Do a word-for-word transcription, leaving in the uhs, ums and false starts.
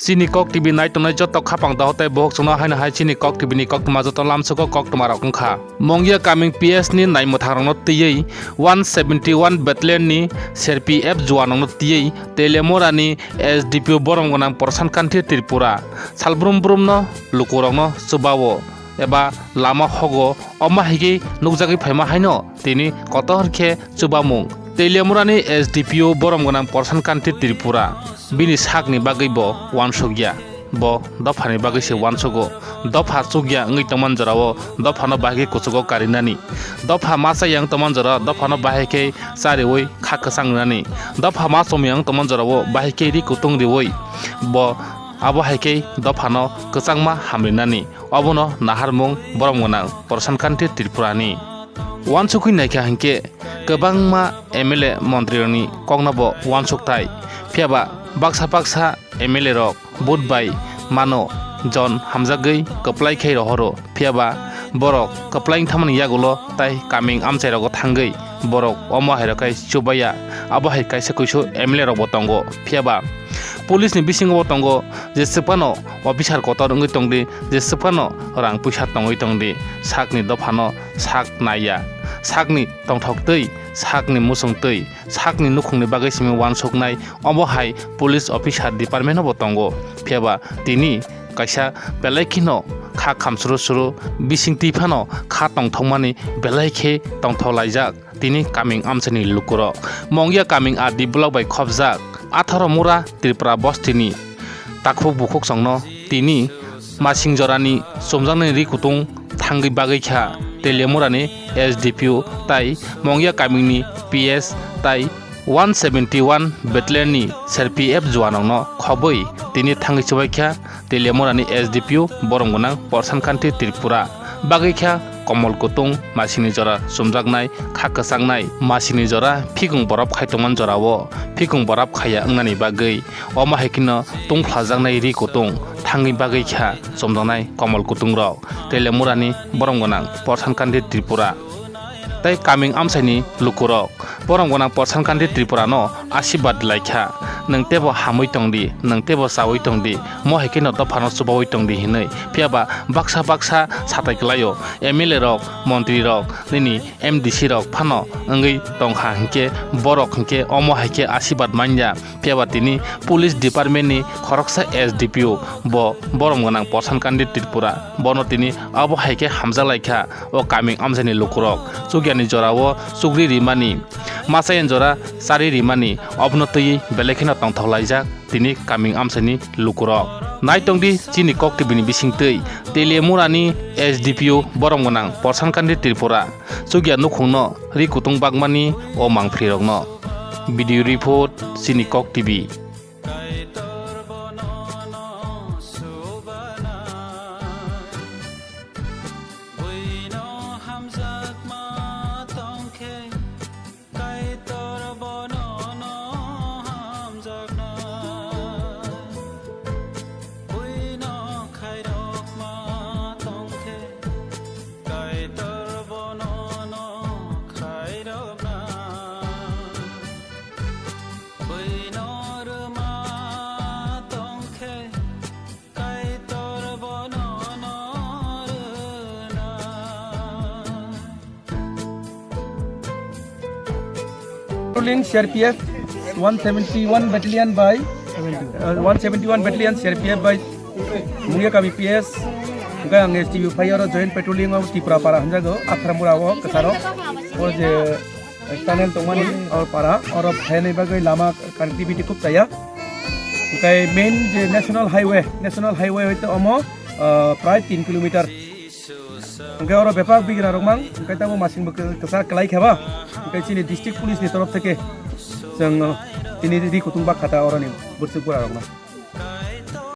Chini Kok T V nai tongnai joto khapang dohor tei bohok chwngno haino hai chini Kok T V ni koktwma joto lamsogo koktwma rok wngkha. Mongya Kaming P S ni naimwthang rokno twiwi one seventy one Battalion ni C R P F juan rokno twiwi Teliamura ni S D P O borom gwnang Prasant Kanti Tripura salbrum brumno lukurokno chubao eba lama hogo, omo hai khe nukjagwi phaima haino tini kotor khe chubamung. Teliamura ni S D P O borom gwnang Prasant Kanti Tripura bini sakni bagwi bo uansukya. Bo dophani bagwi se uansugo. Dopha chukya wngwi tongmani jorao dophano bahai khe kuchugo karinani. Dopha ma chaya wng tongmani jorao dophano bahai khe chariwi kha kwchang rinani. Dopha ma chomya wng tongmani jorao bahai khe ri kutung riwi bo abo hai khe dophano kwchangma hamrinani. Obono naharmung borom gwnang Prasant Kanti Tripura ni. Uansukwi naikha hinkhe kwbangma M L A montrirokni kokno bo uansukthai. Phiyaba baksa baksa M L A rok vote bai mano, jon hamjagwi kwplai khai rohoro. Phiyaba borok kwplai wngthangmani yagulo tai kaming amchairogo thangwi borok omo hairok khai chubaya. Abo hai kaisa kuisu M L A rokbo tongo. Phiyaba police ni bisingo bo tongo, jeswk phano officer kotor wngwi tongdi, jeswk phano rang puisa tongwi tongdi, sakni dophano sak naiya, sakni tongthok twi, sakni muchung twi, sakni nukhungni bagwi simi uansuknai, obo hai police officer department bo tongo. Phiyaba tini kaisa belai kheno kha khamsuru suru bising twi phano kha tongthokmani belai khe tongthok laijak. Tini kaming amchaini lukurok. Mongya kaming R D block bai khopjak atharo mura Tripura bostini takhuk bukhuk chwngno tini masing jorani chumjaknai ri kutung thangwi bagwi kha Teliamurani S D P O tai Mongya kamingni P S tai one seventy one battalion ni C R P F juanokno khobwi tini thangwi chubaikha Teliamurani S D P O borom gwnang Prasant Kanti Tripura. Bagwi kha komol kutung masini jora chumjaknai, kha kwchaknai masini jora phikung borop khai tongmani jorao phikung borop khaiya wngnani bagwi. Omo hai kheno tungphlajaknai ri kutung thangwi bagwi kha chumjaknai komol kutungrok Teliamurani borom gwnang Prasant Kanti Tripura. Tei kaming amchaini lukurok borom gwnang Prasant Kanti Tripurano asibad laikha, nwng teibo hamwi tongdi, nwng teibo chawi tongdi, mo hai kheno dophano chubawi tongdi hinwi. Phiyaba baksa baksa satai kwlaio, M L A rok, montri rok, nini M D C rok phano wngwi tongkha hinkhe borok hinkhe omo hai khe asibad manya. Phiyaba tini police department ni khoroksa S D P O bo borom gwnang Prasant Kanti Tripura, bono tini abo hai khe hamjak laikha. O kaming amchaini lukurok chukyani jorao chukri rimani, machayani jora chari rimani, obono twiwi belai kheno tongthok laijak tini kaming amchaini lukurok. Naitongdi chini Kok T V ni bisingtwi Teliamurani S D P O borom gwnang Prasant Kanti Tripura chukya nukhungno ri kutung bakmani o mangprirokno. Video report, chini Kok T V. Kaitor bono no subana, buino hamjakma tongkhe, Kaitor bono no hamjakna, buino khairokma tongkhe, Kaitor bono no khairokna. Buino rwma tongkhe, Kaitor bono no rwna. Patrolling C R P F one seventy one battalion by, uh, one seventy one battalion C R P F by Mungya Kami P S. Hwnkhe ang S T B phai oro joint patrolling o Tipra para hamjago, Athramura o kwcharo. O je tunnel tongmani o para, oro phainai bagwi lama connectivity khub chaya. Hwnkhe main je national highway, national highway hoite omo, ah, prai tin kilometer. Hwnkhe oro bebak bigra rok mang, hwnkhe tamo masing bo kwchak kwlai khe ba. Hwnkhe chini district police ni torof theke chwng, ah, tini ri kutung bak khata oroni bwswk bura rokno.